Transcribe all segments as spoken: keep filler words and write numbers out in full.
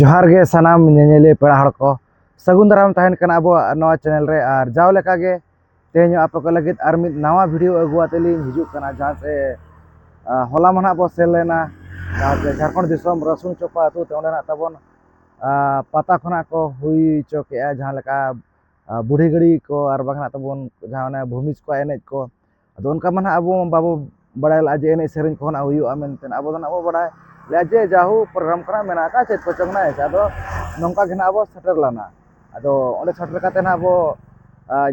ᱡᱚᱦᱟᱨ ᱜᱮ ᱥᱟᱱᱟᱢ ᱧᱮᱧᱮᱞᱤᱭᱟᱹ ᱯᱮᱲᱟ ᱦᱚᱲ ᱠᱚ, ᱥᱟᱹᱜᱩᱱ ᱫᱟᱨᱟᱢ ᱛᱟᱦᱮᱱ ᱠᱟᱱᱟ ᱟᱵᱚᱣᱟᱜ ᱱᱚᱣᱟ ᱪᱮᱱᱮᱞ ᱨᱮ᱾ ᱟᱨ ᱡᱟᱣ ᱞᱮᱠᱟ ᱜᱮ ᱛᱮᱦᱮᱧ ᱦᱚᱸ ᱟᱯᱮ ᱠᱚ ᱞᱟᱹᱜᱤᱫ ᱟᱨ ᱢᱤᱫ ᱱᱟᱣᱟ ᱵᱷᱤᱰᱤᱭᱳ ᱟᱹᱜᱩ ᱟᱛᱮ ᱞᱤᱧ ᱦᱤᱡᱩᱜ ᱠᱟᱱᱟ, ᱡᱟᱦᱟᱸ ᱥᱮ ᱦᱚᱞᱟ ᱢᱟ ᱱᱟᱦᱟᱜ ᱵᱚ ᱥᱮᱱ ᱞᱮᱱᱟ ᱡᱟᱦᱟᱸ ᱥᱮ ᱡᱷᱟᱲᱠᱷᱚᱸᱰ ᱫᱤᱥᱚᱢ ᱨᱟᱹᱥᱩᱱ ᱪᱚᱯᱟ ᱟᱹᱛᱩ ᱛᱮ᱾ ᱚᱸᱰᱮ ᱱᱟᱜ ᱛᱟᱵᱚᱱ ᱯᱟᱛᱟ ᱠᱷᱚᱱᱟᱜ ᱠᱚ ᱦᱩᱭ ᱦᱚᱪᱚ ᱠᱮᱜᱼᱟ, ᱡᱟᱦᱟᱸ ᱞᱮᱠᱟ ᱵᱩᱲᱦᱤ ᱜᱟᱹᱲᱤ ᱠᱚ ᱟᱨ ᱵᱟᱝ ᱱᱟᱜ ᱛᱟᱵᱚᱱ ᱡᱟᱦᱟᱸ ᱚᱱᱮ ᱵᱷᱩᱢᱤᱡᱽ ᱠᱚᱣᱟᱜ ᱮᱱᱮᱡ ᱠᱚ᱾ ᱟᱫᱚ ᱚᱱᱠᱟ ᱢᱟ ᱱᱟᱦᱟᱜ ᱟᱵᱚ ᱵᱟᱵᱚ ᱵᱟᱲᱟᱭ ᱞᱟᱜᱼᱟ ᱡᱮ ᱮᱱᱮᱡ ᱥᱮᱨᱮᱧ ᱠᱚ ᱱᱟᱦᱟᱜ ᱦᱩᱭᱩᱜᱼᱟ ᱢᱮᱱᱛᱮ᱾ ᱟᱵᱚ ᱫᱚ ᱱᱟᱦᱟᱜ ᱵᱚ ᱵᱟᱲᱟᱭ ᱞᱮᱜᱼᱟ ᱡᱮ ᱡᱟᱦᱳ ᱯᱨᱳᱜᱨᱟᱢ ᱠᱚ ᱱᱟᱦᱟᱜ ᱢᱮᱱᱟᱜ ᱟᱠᱟᱫ, ᱪᱮᱫ ᱠᱚᱪᱚᱝ ᱱᱟᱦᱟᱜ ᱦᱮᱸ ᱥᱮ᱾ ᱟᱫᱚ ᱱᱚᱝᱠᱟ ᱜᱮ ᱱᱟᱦᱟᱜ ᱟᱵᱚ ᱥᱮᱴᱮᱨ ᱞᱮᱱᱟ᱾ ᱟᱫᱚ ᱚᱸᱰᱮ ᱥᱮᱴᱮᱨ ᱠᱟᱛᱮ ᱱᱟᱦᱟᱜ ᱵᱚ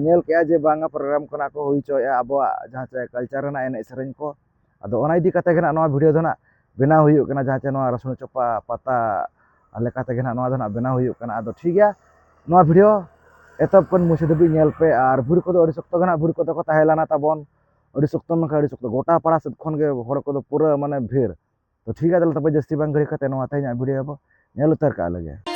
ᱧᱮᱞ ᱠᱮᱜᱼᱟ ᱡᱮ ᱵᱟᱝᱟ, ᱯᱨᱳᱜᱨᱟᱢ ᱠᱚ ᱱᱟᱦᱟᱜ ᱠᱚ ᱦᱩᱭ ᱦᱚᱪᱚᱭᱮᱜᱼᱟ, ᱟᱵᱚᱣᱟᱜ ᱡᱟᱦᱟᱸ ᱪᱮ ᱠᱟᱞᱪᱟᱨ ᱨᱮᱱᱟᱜ ᱮᱱᱮᱡ ᱥᱮᱨᱮᱧ ᱠᱚ᱾ ᱟᱫᱚ ᱚᱱᱟ ᱤᱫᱤ ᱠᱟᱛᱮ ᱜᱮ ᱱᱟᱦᱟᱜ ᱱᱚᱣᱟ ᱵᱷᱤᱰᱤᱭᱳ ᱫᱚ ᱱᱟᱦᱟᱜ ᱵᱮᱱᱟᱣ ᱦᱩᱭᱩᱜ ᱠᱟᱱᱟ, ᱡᱟᱦᱟᱸ ᱪᱮ ᱱᱚᱣᱟ ᱨᱟᱹᱥᱩᱱ ᱪᱚᱯᱟ ᱯᱟᱛᱟ ᱞᱮᱠᱟ ᱛᱮᱜᱮ ᱱᱟᱦᱟᱜ ᱱᱚᱣᱟ ᱫᱚ ᱱᱟᱦᱟᱜ ᱵᱮᱱᱟᱣ ᱦᱩᱭᱩᱜ ᱠᱟᱱᱟ᱾ ᱟᱫᱚ ᱴᱷᱤᱠ ᱜᱮᱭᱟ, ᱱᱚᱣᱟ ᱵᱷᱤᱰᱤᱭᱳ ᱮᱛᱚᱦᱚᱵ ᱠᱷᱚᱱ ᱢᱩᱪᱟᱹᱫ ᱫᱷᱟᱹᱵᱤᱡ ᱧᱮᱞ ᱯᱮ᱾ ᱟᱨ ᱵᱷᱤᱲ ᱠᱚᱫᱚ ᱟᱹᱰᱤ ᱥᱚᱠᱛᱚ ᱜᱮ ᱱᱟᱦᱟᱜ ᱵᱷᱤᱲ ᱠᱚᱫᱚ ᱠᱚ ᱛᱟᱦᱮᱸ ᱞᱮᱱᱟ ᱛᱟᱵᱚᱱ, ᱟᱹᱰᱤ ᱥᱚᱠᱛᱚ ᱢᱮᱱᱠᱷᱟᱱ ᱟᱹᱰᱤ ᱥᱚᱠᱛᱚ, ᱜᱚᱴᱟ ᱯᱟᱲᱟ ᱥᱮᱫ ᱠᱷᱚᱱ ᱜᱮ ᱦᱚᱲ ᱠᱚᱫᱚ ᱯᱩᱨᱟᱹ ᱢᱟᱱᱮ ᱵᱷᱤᱲ᱾ ᱛᱚ ᱴᱷᱤᱠ ᱜᱮᱭᱟ, ᱛᱟᱦᱚᱞᱮ ᱛᱚᱵᱮ ᱡᱟᱹᱥᱛᱤ ᱵᱟᱝ ᱜᱷᱟᱹᱲᱤ ᱠᱟᱛᱮ ᱱᱚᱣᱟ ᱛᱮᱦᱮᱧᱟᱜ ᱵᱷᱤᱰᱤᱭᱳ ᱵᱚ ᱧᱮᱞ ᱩᱛᱟᱹᱨ ᱠᱟᱜ ᱞᱮᱜᱮ᱾